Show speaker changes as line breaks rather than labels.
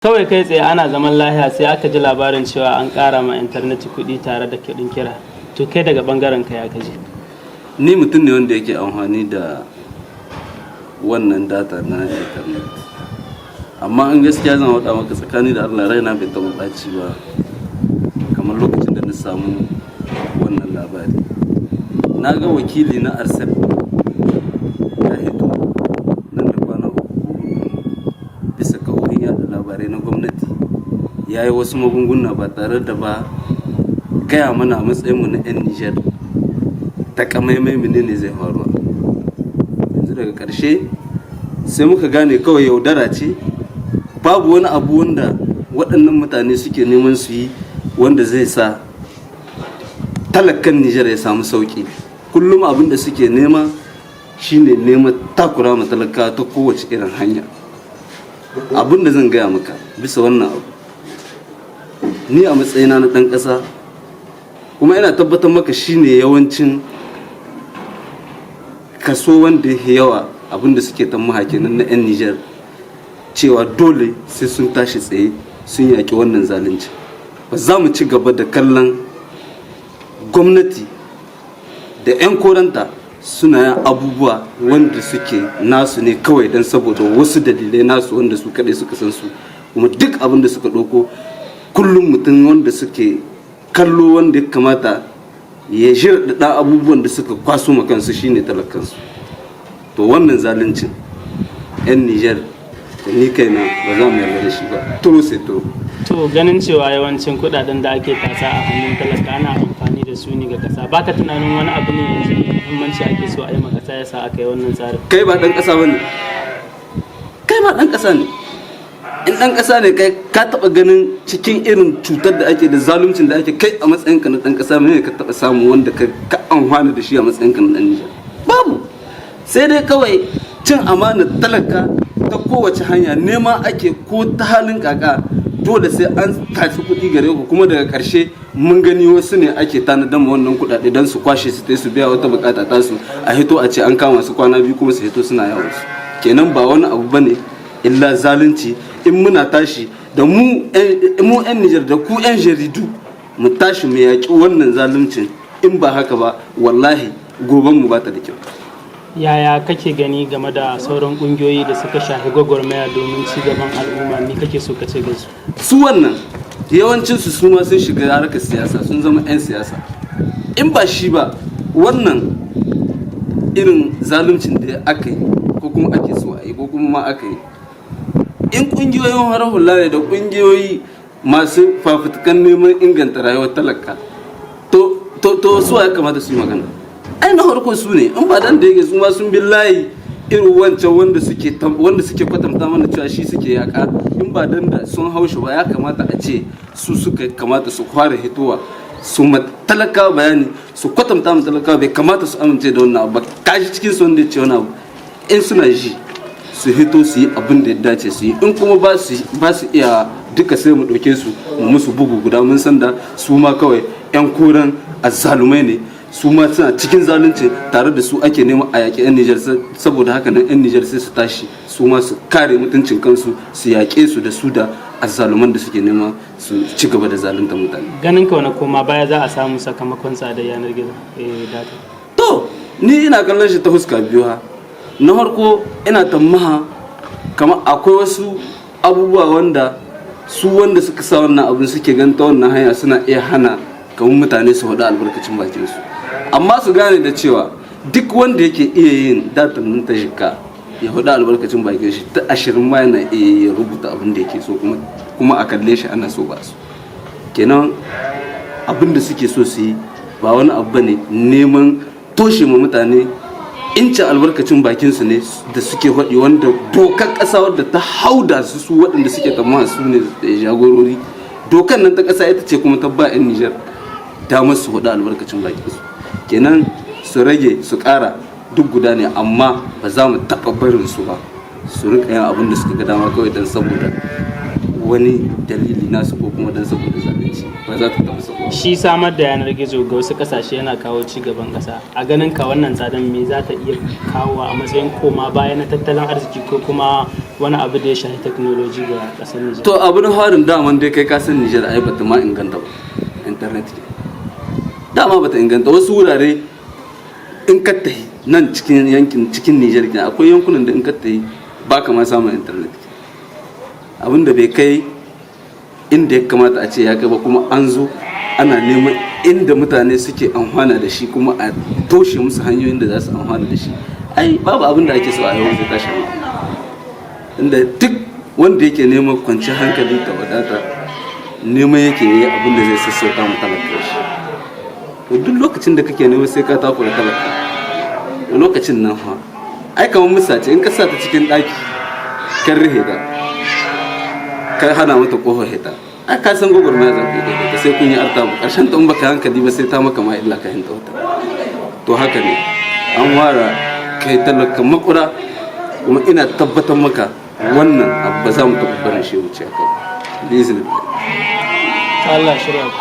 Kawai kai tsaye ana zaman lahiya, sai aka ji labarin cewa an ƙara ma intanet kuɗi tare da kuɗin kira. To, kai daga bangaren ka, ya kaji?
Ni mutum ne wanda yake amfani da wannan data na internet, amma in gaskiya zan faɗa maka, tsakani da Allah, raina bai taɓa ɓaci ba kamar lokacin da na samu wannan labari. Na ga wakili na ARCEP ya hito nan da kwana 3 bisa kahohin yada labarai na gwamnati, ya yi wasu magunguna ba tare da ba gaya mana a matsayinmu na 'yan Nijar takamaimai menene zai faruwa. Yanzu daga ƙarshe sai muka gane kawai yaudara ce. Babu wani abu wanda waɗannan mutane suke neman su yi wanda zai sa talakan Nijar ya samu sauƙi. Kullum abin da suke nema shine neman takura ma talaka ta kowace irin hanya. Abin da zan gaya maka bisa wannan abu, ni a matsayina na ɗan ƙasa, kuma ina tabbatar maka, shine yawancin kaso wanda ya yawa abin da suke tammaha kenan na 'yan Nijar, cewa dole sai sun tashi tsaye sun yaƙi wannan zalunci. Ba za mu ci gaba da kallon gwamnati da 'yan koranta suna yin abubuwa wanda suke nasu ne kawai don saboda wasu dalilai nasu wanda su kaɗai suka san su, kuma duk abin da suka ɗauko kullum, mutum wanda suke kallo wanda ya kamata ya shirɗaɗa abubuwan da suka kwaso ma kansu shine talakansu. To, wannan zaluncin, 'yan Nijar da ni kaina, ba za mu yarda da shi ba. Trop, c'est trop.
To, ganin cewa yawancin kuɗaɗen da ake tasa a hannun talaka ana amfani da su ne ga kasa, baka tunanin wani abu ne yanzu mai muhimmanci ake so a yi ma kasa yasa aka yi wannan tsarin?
Kai ba ɗan ƙasa ba ne? Kai ma ɗan ƙasa ne. In ɗan ƙasa ne kai, ka taɓa ganin cikin irin cutar da ake da zaluncin da ake, kai a matsayinka na ɗan ƙasa, mai ka taɓa samu wanda ka amfana da shi a matsayinka na ɗan Nijar? Babu. Sai dai kawai cin amana talaka ta kowace hanya nema ake, ko ta halin kaka dole sai an tatsi kuɗi gare ku. Kuma daga ƙarshe mun gani wasu ne ake tanadan ma wannan kuɗaɗe don su kwashe su su biya wata bukata tasu. A hito a ce an kama su, kwana 2 kuma su hito suna yawon su. Kenan ba wani abu bane illa zalunci. In muna tashi da mu 'yan Nijar da ku 'yan jaridu, mu tashi mu yaƙi wannan zaluncin. In ba haka ba, wallahi goben mu ba ta da kyau.
Yaya kake gani game da sauran kungiyoyi da suka shafi gwagwarmaya domin ci gaban al'umma? Ni kake so ka ce ga su?
Su wannan, yawancinsu su ma sun shiga harkar siyasa, sun zama 'yan siyasa. In ba shi ba, wannan irin zaluncin da aka yi ko kuma ake so a yi ko kuma ma aka yi, in kungiyoyin farar hula ne da kungiyoyi masu fafutukan neman inganta rayuwar talaka, to su ya kamata su yi magana? Ai na farko su ne. In ba dan da yake su ma sun bi layi irin wancan wanda suke kwatanta mana cewa shi suke yaka, in ba dan da sun haushi ba, ya kamata a ce su suka kamata su fara hitowa su ma talaka bayani, su kwatanta ma talaka bai kamata su amince da wannan abu ba. Kashi cikin su wanda ya ce wani abu, in suna ji, su hito su yi abin da ya dace su yi. In kuma ba su iya duka, sai mu ɗauke su mu musu bugu guda. Mun san da su ma kawai 'yan koren azzalumai ne, su ma suna cikin zalunci, tare da su ake neman a yaƙi 'yan Nijar. Saboda haka nan 'yan Nijar sai su tashi su ma su kare mutuncin kansu, su yaƙe su da su da azzaluman da suke nema su ci gaba da zalunta mutane.
Ganin ka, wani koma baya za a samu sakamakon tsadar yanar gizo, data?
To, ni ina kallon shi ta huska biyu ha. Na farko, ina tammaha kamar akwai wasu abubuwa wanda su wanda suka sa wannan abin suke ganta wannan hanya suna iya hana kamar mutane su faɗi albarkacin bakin su. Amma su gane da cewa duk wanda yake iya yin datan nan ta jikka ya faɗi albarkacin bakin shi, ta 20 ma yana iya ya rubuta abin da yake so, kuma a kalle shi ana so ba su. Kenan abin da suke so su yi ba wani abu bane, neman toshe ma mutane incin albarkacin bakin su ne da suke faɗi, wanda dokar ƙasa wadda ta hauda su, su waɗanda suke tsammanin su ne jagorori, dokar nan ta ƙasa ita ce kuma ta ba 'yan Nijar damar su faɗi albarkacin bakin su. Kenan su rage, su ƙara, duk guda ne. Amma ba za mu taɓa barin su ba su rika yin abin da suka ga dama kawai don saboda wani dalili nasu ko kuma don saboda zalunci. Ba za ta taɓa saboda
Shi samar da yanar gizo ga wasu kasashe yana kawo ci gaban kasa. A ganin ka, wannan tsadan me za ta iya kawo a matsayin koma baya na tattalin arziki ko kuma Wani abu da ya shafi technology ga kasar Nijar.
To, abin harin daman dai kai ka san Nijar ai bata ma inganta ba. Internet ke dama bata inganta. Wasu wurare in ka tahi nan cikin yankin, cikin Nijar ke, akwai yankunan da in ka tahi ba ka ma samun internet. Abin da bai kai inda ya kamata a ce ya kai ba, kuma an zo ana neman inda mutane suke amfana da shi, kuma a toshe musu hanyoyin da za su amfana da shi. Ai babu abin da ake so a yau zai tashi hankali, inda duk wanda yake neman kwanciyar hankali da wadata, neman yake yi abin da zai sassauta mu talaka shi. To, duk lokacin da kake neman sai ka takura talaka, lokacin nan fa ai kamar musa ce, in ka sa ta cikin ɗaki kan rihe ta, ka hana mata kofar hita, ai ka san gwagwarmaya za ku yi da sai kun yi artabu. Ƙarshen ta in baka hankali ba, sai ta maka ma illa ka hinta wata. To, haka ne an ware kai talaka makura. Kuma ina tabbatar maka wannan abu ba za mu taɓa barin shi wuce haka ba, bi iznillah.
Allah shirya ku.